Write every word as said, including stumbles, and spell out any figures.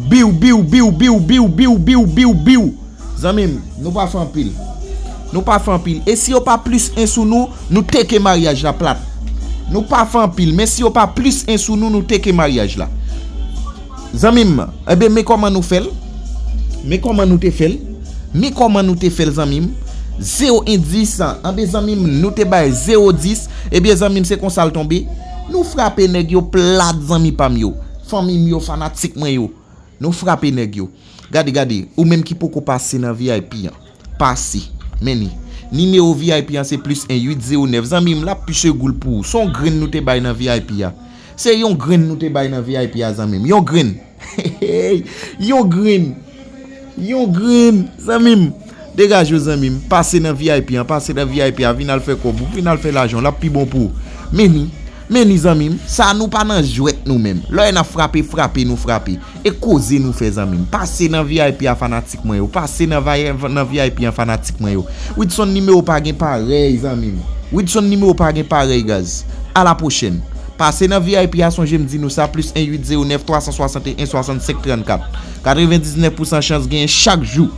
Biw, biw, biw, biw, biw, biw, biw, biw, biw. Zanmi m, nou pa fè anpil. Nou pa fè anpil. E si yo pa plis en sou nou, nou teke maryaj la plat. Nou pa fè anpil, men si yo pa plis en sou nou, nou teke maryaj la. Zanmi m, enben, men kòman nou fè l? Men kòman nou te fè l? Men kòman nou te fè l, zanmi m? Zewo en dis, enben, zanmi m, nou te bay zewo dis. Ebyen, zanmi m, se konsa l tonbe. Nou frape nèg yo plat, zanmi pa m yo. Fanmi m yo, fanatik mwen yo. Nou frape nèg yo. Gade, gade, ou menm ki poko pase nan V I P an. Pase. Men ni. Nimewo V I P an se plis en uit zewo nèf. Zanmi m, l ap piche goul pou ou. Se yon grenn nou te bay nan V I P a. Se yon grenn nou te bay nan V I P a, zanmi m. Yon grenn. Yon grenn. Yon grenn. Zanmi m. Degaje w, zanmi m. Pase nan V I P an. Pase nan V I P a. Vin al fè kòb ou. Vin al fè lajan w. L ap pi bon pou ou. Men ni. Men ni, zanmi m. Sa nou pa nan jwèt nou menm. Lè n ap frape, frape, nou frape. E koze nou fè, zanmi m. Pase nan V I P a, fanatik mwen yo. Pase nan, vay- nan V I P an, fanatik mwen yo. Widson nimewo pa gen parèy, zanmi m. Widson nimewo pa gen parèy, guys. A la pwochèn. Pase nan V I P a, sonje m di nou sa, plis en uit zewo nèf twa san swasanteyen swasannsenk trannkat. Katrevendiznèf pousan chans genyen chak jou.